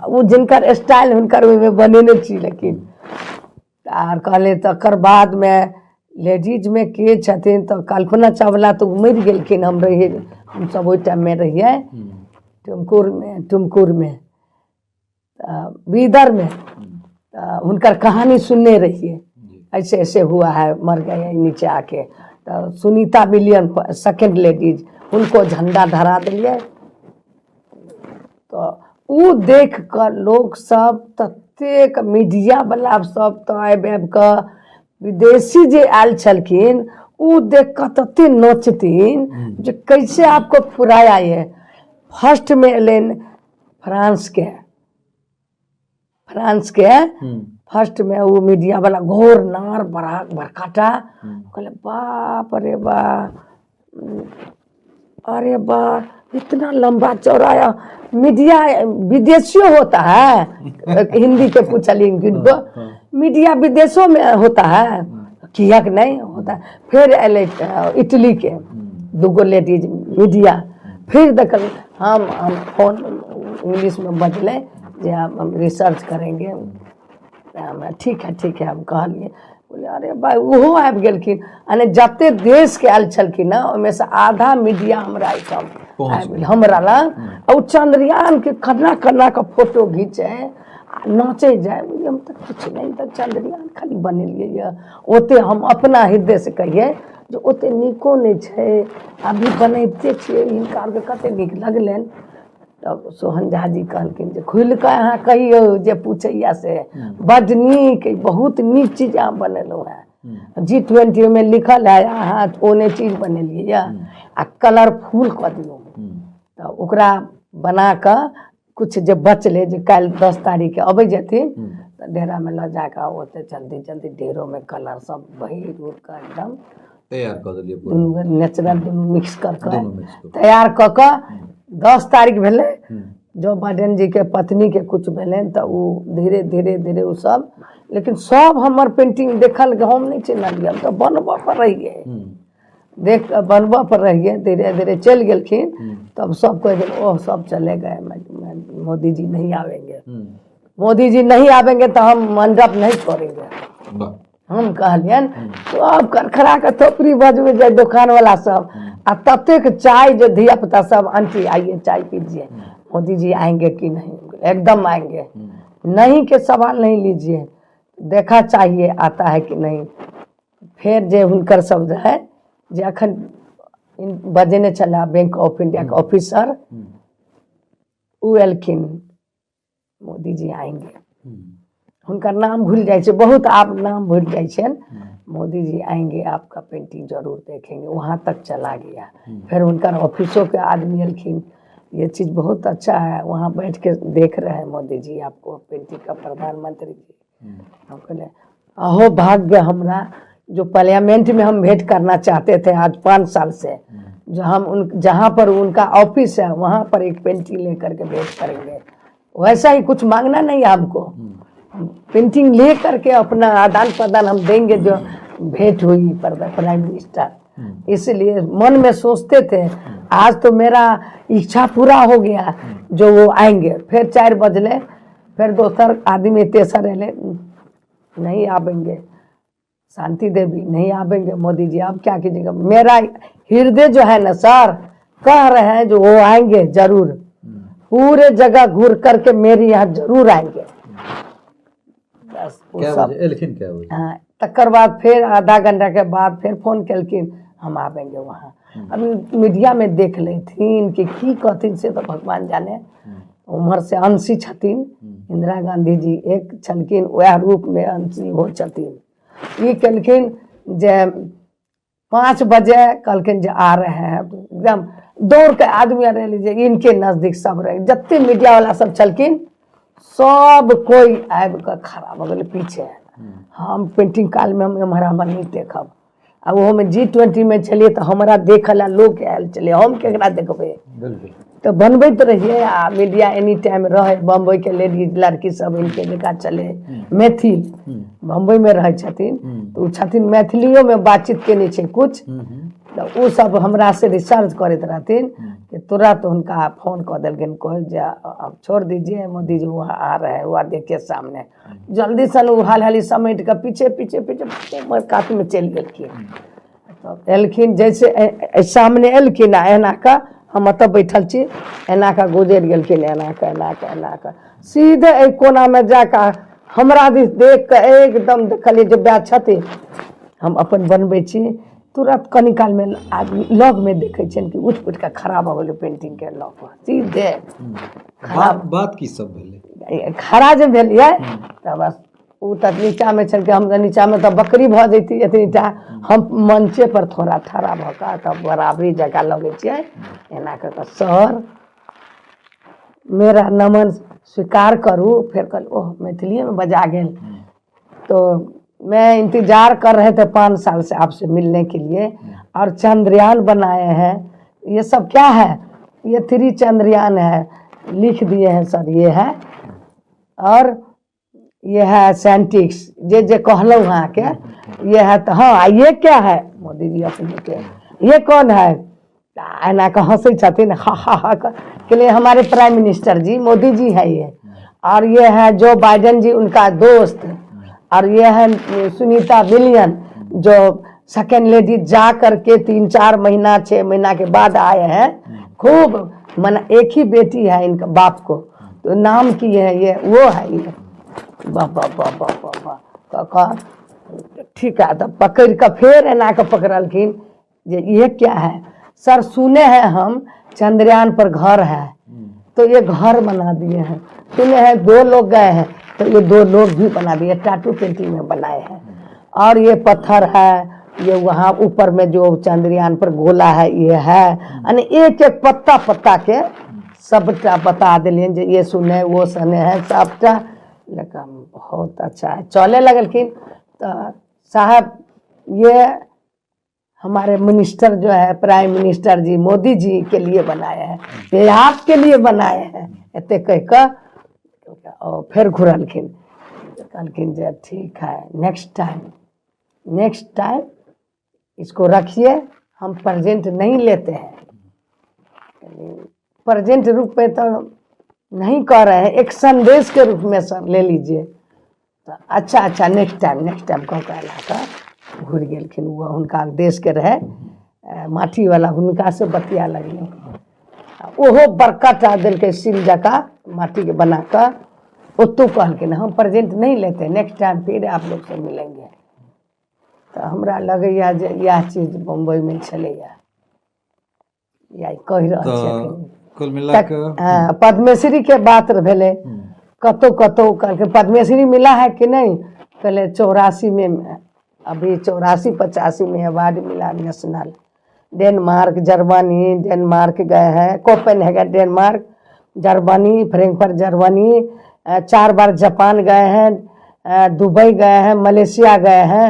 ओ जिनकर स्टाइल हुनकर ओहिमे बनेने छी। लेकिन आर कहलियै, तकर बादमे लेडीजमे के छथिन? तऽ कल्पना चावला तऽ मरि गेलखिन, हम रहियै, हमसब ओहि टाइममे रहियै टुमकुरमे, टुमकुरमे, बीदरमे। तऽ हुनकर कहानी सुनने रहियै, ऐसे ऐसे हुआ है, मर गए नीचे आके। तऽ सुनीता विलियम सेकेंड लेडीज, हुनको झण्डा धरा देलियै। तऽ ओ देख कऽ लोकसब ततेक, मीडियावला सब तऽ आबि आबि कऽ, विदेशी जे आयल छलखिन, ओ देख कऽ तते नोचथिन जे कैसे आपको फुराया ये। फर्स्टमे एलनि फ्रांसके, फ्रांसके फर्स्टमे ओ मीडियावला, घोर नार बड़ा बड़काटा। कहले, बाप रे बा, अरे बा, इतना लंबा चौड़ा मीडिया विदेशियों होता है? हिंदी के पूछलिन किनको, मीडिया विदेशों में होता है? किएक नहीं होता है? फिर अयलै इटली के दूगो लेडीज मीडिया, फिर देखल। हम फोन इंग्लिशमे बजलै जे हम रिसर्च करेंगे। हमरा ठीक है, ठीक है, हम कहलियै। बोले, अरे भाई, ओहो आबि गेलखिन। यानी जते देशके आयल छलखिन ने, ओहिमे से आधा मीडिया हमरा एहिठाम आबि गेल, हमरा लग। आ ओ चन्द्रयानके केना केना कऽ फोटो घिचै आ नाचै जाय। हम तऽ किछु नहि, तऽ चन्द्रयान खाली बनेलियै यऽ। ओते हम अपना हृदयसँ कहियै जे ओते नीको नहि छै, अभी बनैबते छियै, हिनका आरके कते नीक लगलनि। तब सोहन झा जी कहलखिन जे खुलि कऽ अहाँ कहियौ जे पूछैया से, बड्ड नीक, बहुत नीक चीज अहाँ बनेलहुँ हेँ। जी 20 मे लिखल है, अहाँ ओने चीज बनेलियै यऽ आ कलरफुल कऽ दियौ। तऽ ओकरा बना कऽ किछु जे बचलै, जे काल्हि 10 तारीखके अबै जेथिन, तऽ डेरामे लऽ जा कऽ ओते जल्दी जल्दी डेरोमे कलर सब भरि उर कऽ एकदम तैयार कऽ देलियै पूरा। दुनू नेचुरल, दुनू मिक्स कर कऽ दुनू मिक्स कऽ। तैयार कऽ कऽ 10 तारीख भेलै। जो बाइडेन जीके पत्नीके किछु भेलनि, तऽ ओ धीरे धीरे धीरे ओ सब, लेकिन सब हमर पेंटिंग देखल, हम नहि चिन्हलियै, हम तऽ बनबऽ पर रहियै। देख कऽ बनबऽ पर रहियै। धीरे धीरे चलि गेलखिन, तब सब कहि गेल, ओह, सब चले गए, मोदी जी नहीं आवेंगे, मोदी जी नहीं आवेंगे तो हम मंडप नहीं छोड़ेंगे। हम कहलियनि, सब खड़खड़ा कऽ थोपड़ी बजबै जाय दोकानवला सब आ ततेक चाय जे धिया पुता सब, आंटी आइए, चाय पीजिए, मोदी जी आएंगे कि नहीं? एकदम आएंगे, नहीं के सवाल नहीं लीजिए, देखा चाहिए आता है कि नहीं। फेर जे हुनकर सब रहै, जे अखन बजेने छलाह बैंक ऑफ इंडिया के ऑफिसर, ओ एलखिन, मोदी जी आएंगे। हुनकर नाम भूलि जाइ छै बहुत, आब नाम भूलि जाइ छनि। मोदी जी आएंगे, आपका पेंटिंग जरूर देखेंगे, वहाँ तक चला गया। फिर हुनकर ऑफिसों के आदमी एलखिन, ये चीज़ बहुत अच्छा है, वहाँ बैठ के देख रहे हैं मोदी जी आपको पेंटिंग का, प्रधानमंत्री जी। हम कहले, अहो भाग्य हमरा जो पार्लियामेंट में हम भेंट करना चाहते थे आज 5 साल से, जो हम उन जहाँ पर उनका ऑफिस है, वहाँ पर एक पेंटिंग लेकर के भेंट करेंगे। वैसा ही कुछ मांगना नहीं है हमको, हम पेंटिंग ले करके अपना आदान प्रदान हम देंगे, जो भेंट हुई प्राइम मिनिस्टर। इसलिए मन में सोचते थे, आज तो मेरा इच्छा पूरा हो गया जो वो आएंगे। फिर 4 बजले, फिर दोसर आदमी तेसर एले, नहीं आवेंगे। शांति देवी, नहीं आवेंगे मोदी जी, अब क्या कीजिएगा? मेरा हृदय जो है ना सर, कह रहे हैं जो वो आएंगे जरूर, पूरे जगह घूर करके मेरे यहाँ जरूर आएंगे। बस वो कै सब बजे एलखिन, कै बजे? हाँ, तकर बाद फेर आधा घंटा के बाद फेर फोन केलखिन, हम आवेंगे वहाँ। अभी मीडियामे देख लेथिन कि की कहथिन से तऽ भगवान जाने। उम्हर से अंशी छथिन, इंदिरा गांधी जी एक छलखिन, वएह रूपमे अंशी हो छथिन। ई केलखिन जे 5 बजे कहलखिन जे आ रहे हैं, एकदम दौड़ के आदमी आ रहे जे इनके नजदीक सब रहे, जते मीडिया वाला सब छलखिन सब कोइ आबि कऽ खड़ा भऽ गेलै पीछे। हम पेंटिंग कालमे हम एम्हर आम्हर नहि देखब, आ ओहोमे G20मे छलियै तऽ हमरा देखऽ लए लोक आयल छलै, हम केकरा देखबै? तऽ बनबैत रहियै आ मीडिया एनी टाइम रहै। बम्बइके लेडीज लड़की सब इनके जकाँ चले, मैथिल बम्बइमे रहै छथिन तऽ ओ छथिन, मैथिलियोमे बातचीत केने छै कुछ, तऽ ओ सब हमरासँ रिसर्च करैत रहथिन कि तुरंत हुनका फोन कऽ देलखिन कोइ जे अब छोड़ दीजिए मोदी जी वहाँ आ रहे हैं, वहाँ देखिए सामने। जल्दी सन ओ हाल हाली समेट कऽ पीछे पीछे पीछे उम्हर कातमे चलि गेलखिन। तब एलखिन, जैसे सामने एलखिन आ एना कऽ हम एतऽ बैठल छी, एना कऽ गुजरि गेलखिन, एना कऽ एना कऽ एना कऽ सीधे एहि कोनामे जा कऽ हमरा दिस देख कऽ एकदम देखलियै जे वएह छथिन। हम अपन बनबै छी, तुरंत कनी कालमे आदमी लगमे देखै छियनि कि उठि पुठि कऽ खड़ा भऽ गेलै पेन्टिंगके लऽ कऽ सीधे। बात बात की सब भेलै? खड़ा जे भेलियै तऽ बस ओ तऽ नीचाँमे छलखिन, हम तऽ नीचाँमे तऽ बकरी भऽ जैती एतनीटा। हम मंचे पर थोड़ा ठड़ा भऽ कऽ तब बराबरी जकाँ लगै छियै, एना कऽ कऽ सर मेरा नमन स्वीकार करू। फेर कहलियै ओह मैथिलीएमे बजा गेल। तो मैं इंतजार कर रहे थे 5 साल से आपसे मिलने के लिए और चंद्रयान बनाए हैं, ये सब क्या है? ये 3 चंद्रयान है, लिख दिए हैं सर, ये है और ये है साइंटिस्ट जे जे कहलहुँ अहाँके ये है। तऽ हाँ ये क्या है? मोदी जी अपने के ये कौन है? एना कऽ हंसै छथिन, हा हा हा के लिए हमारे प्राइम मिनिस्टर जी मोदी जी है ये, और ये है जो बाइडेन जी उनका दोस्त, और ये है सुनीता विलियन जो सेकेंड लेडी जा करके 3-4 महीना 6 महीना के बाद आए हैं। खूब मन एक ही बेटी है इनका बाप को तो नाम की है ये वो है ये। वाह वाह वाह वाह वाह वाह कऽ कऽ ठीक है। तऽ पकड़ि कऽ फेर एना कऽ पकड़लखिन जे ये क्या है? सर सुने हैं हम चंद्रयान पर घर है तो ये घर बना दिए हैं, सुने हैं 2 लोग गए हैं तो ये 2 लोग भी बना दिए, टाटू पेंटिंग में बनाए हैं, और ये पत्थर है, ये वहाँ ऊपर में जो चंद्रयान पर गोला है ये है, यानी एक एक पत्ता पत्ता के सबटा बता दिलियन जे ये सुने वो सुने है सबटा। लेकिन बहुत अच्छा है। चले लगलखिन तो साहब ये हमारे मिनिस्टर जो है प्राइम मिनिस्टर जी मोदी जी के लिए बनाए हैं, ये आपके लिए बनाए हैं, एते कह कऽ और फिर घुरलखिन, कहलखिन जे ठीक है नेक्स्ट टाइम, नेक्स्ट टाइम इसको रखिए, हम प्रेजेंट नहीं लेते हैं, प्रेजेंट रूप में तो नहीं कह रहे हैं, एक संदेश के रूप में सर ले लीजिए। तऽ अच्छा अच्छा नेक्स्ट टाइम नेक्स्ट टाइम कऽ कऽ एला तऽ घुरि गेलखिन। ओ हुनका देशके रहै माटीवला, हुनकासँ बतिया लगलै, ओहो बड़का टा देलकै सील जकाँ माटीके बना कऽ। ओतहु कहलखिन हम प्रेजेंट नहीं लेते, नेक्स्ट टाइम फिर आप लोग से मिलेंगे। तऽ हमरा लगैए जे इएह चीज बम्बइमे छलैए या कहि रहल छी एखन। कुल मिला के हाँ, पद्मश्री के बात भेलै, कतौ कतौ कहलकै पद्मश्री मिला है कि नहीं? कहले 84 में, अभी 84-85 में अवार्ड मिला नेशनल। डेनमार्क जर्मनी, डेनमार्क गए हैं, Copenhagen Denmark, Germany Frankfurt Germany, 4 बार जापान गए हैं, दुबई गए हैं, मलेशिया गए हैं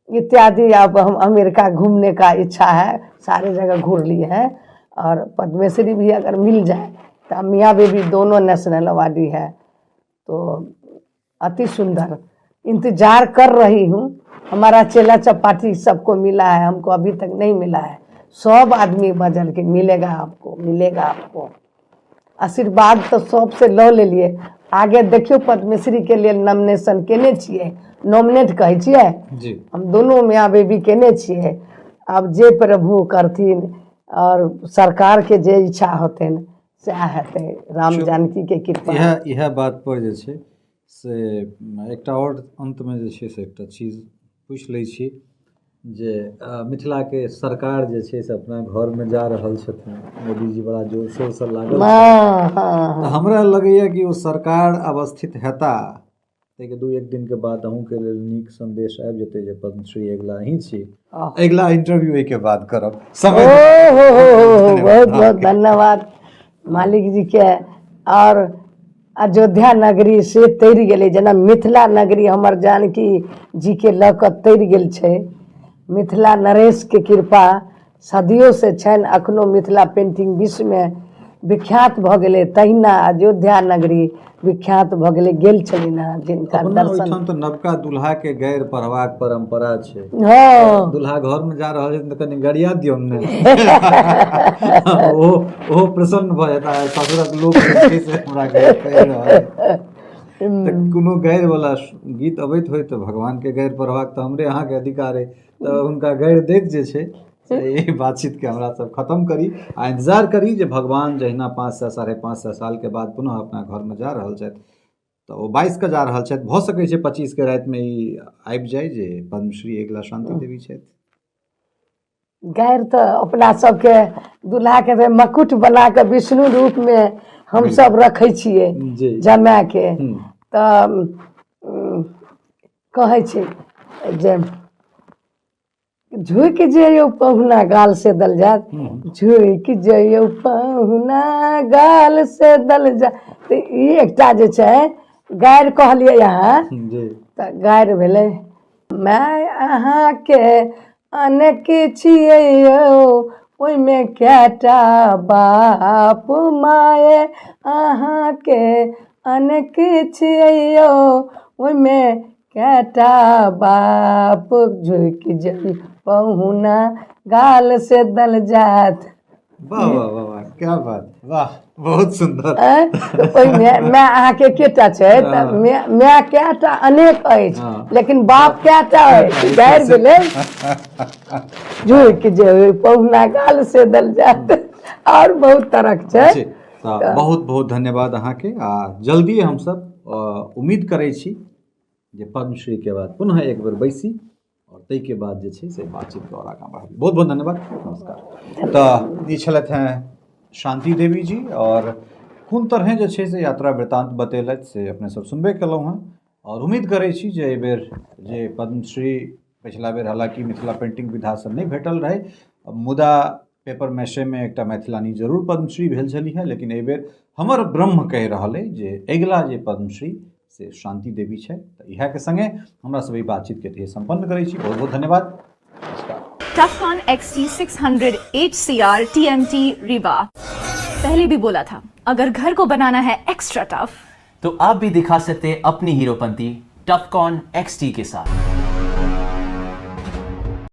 इत्यादि। अब हम अमेरिका घूमने का इच्छा है, सारे जगह घूर लिए हैं। और पद्मश्री भी अगर मिल जाए तो मियाँ बीबी दोनों नेशनल अवार्डी है, तो अति सुंदर इंतजार कर रही हूँ। हमारा चेला चपाटी सबको मिला है, हमको अभी तक नहीं मिला है। सब आदमी बजल के मिलेगा आपको, मिलेगा आपको, आशीर्वाद तऽ सबसे लऽ लेलियै। आगे देखियौ पद्मश्री के लेल नॉमिनेशन केने छियै, नॉमिनेट कहै छियै जी, हम दुनू मियाँ बीबी केने छियै। आब जे प्रभु करथिन और सरकार के जे इच्छा होतनि सएह हेतै, राम जानकी के कृपा। इएह बात पर जे छै से एकटा आओर अन्तमे जे छै से एकटा चीज पूछि लै छी। जे मिथिलाके सरकार जे छै से अपना घरमे जा रहल छथिन, मोदीजी बड़ा जोर शोरसँ लागल। तऽ हमरा लगैए कि ओ सरकार अवस्थित हेता, ताहिके 2-1 दिनके बाद अहूँके लेल नीक संदेश आबि जेतै जे पद्मश्री अगिला अहीं छी। अगिला इंटरव्यू एहिके बाद करब। समय बहुत बहुत धन्यवाद मालिक जी के। और अयोध्या नगरी से तैर गेलै, जेना मिथिला नगरी हमर जानकी जीके लऽ कऽ तैर गेल छै। मिथिला नरेशके कृपा सदियोसँ छनि, अखनो मिथिला पेन्टिंग विश्वमे विख्यात भऽ गेलै, तहिना अयोध्या नगरी विख्यात भऽ गेलै। गेल छलिन हँ जिनका दर्शन। ओहिठाम तऽ नवका दुल्हा के गैर पढ़बाक परंपरा छै। हँ, दुल्हा घर में जा रहल छै तऽ कनि गरिया दियौ ने, ओ ओहो प्रसन्न भऽ जेता, ससुरक लोक जे छै से हमरा गैर पढ़ि रहल। तऽ कोनो गैर वाला गीत अबैत होय तऽ भगवान के गैर पढ़बाक तऽ हमरे अहाँके अधिकार अइ, तऽ हुनका गैर दैत जे छै से एहि बातचीतके हमरा सब खतम करी आ इंतजार करी जे भगवान जहिना 500 550 सालके बाद पुनः अपना घरमे जा रहल छथि, तऽ ओ 22 के जा रहल छथि, भऽ सकै छै 25 के रातिमे ई आबि जाय जे पद्मश्री अगिला शान्ति देवी छथि। गारि तऽ अपना सबके दुल्हाके तऽ मकुट बना कऽ विष्णु रूपमे हमसब रखै छियै जमाके। तऽ कहै छै जे झुकि जइयौ पहुना गाल से दल जात, झुकि जइयौ पहुना गाल से दल जात। तऽ ई एकटा जे छै गारि कहलियै अहाँ, तऽ गारि भेलै। माय अहाँके अनेक छियै यौ, ओहिमे कएटा बाप, माय अहाँके अनेक छियै यौ, ओहिमे कएटा बाप, झुकि जइयौ पहुना गाल से दल जात। वाह वाह वाह वाह, क्या बात, वाह, बहुत सुंदर। ओहिमे माय अहाँके एकेटा छै, तऽ माय कएटा अनेक अछि, लेकिन बाप कएटा अछि। गारि भेलै झुकि जइयौ पहुना गाल से दल जात। आओर बहुत तरहक छै। तऽ बहुत बहुत धन्यवाद अहाँके, आ जल्दी हमसब उम्मीद करै छी जे पद्मश्रीके बाद पुनः एक बेर बैसी आओर ताहिके बाद जे छै से बातचीतके आओर आगाँ बढ़ाबी। बहुत बहुत धन्यवाद, नमस्कार। तऽ ई छलथि हेँ शान्ति देवी जी, आओर कोन तरहें जे छै से यात्रा वृत्तान्त बतेलथि से अपने सब सुनबे केलहुँ हेँ, आओर उम्मीद करै छी जे एहिबेर जे पद्मश्री पछिला बेर हालाँकि मिथिला पेन्टिंग विधासँ नहि भेटल रहै, मुदा पेपर मैशेमे एकटा मैथिलानी जरूर पद्मश्री भेल छलीह, लेकिन एहिबेर हमर ब्रह्म कहि रहल अइ जे अगिला जे पद्मश्री से शान्ति देवी छै। तऽ इएहके सङ्गे हमरा सब ई बातचीतके एतहि सम्पन्न करै छी। बहुत बहुत धन्यवाद, नमस्कार। Tufcon XT600 HCR TMT Rewa। पहले भी बोला था, अगर घर को बनाना है एक्स्ट्रा टफ तो आप भी दिखा सकते हैं अपनी हीरोपंती टफकॉन XT के साथ।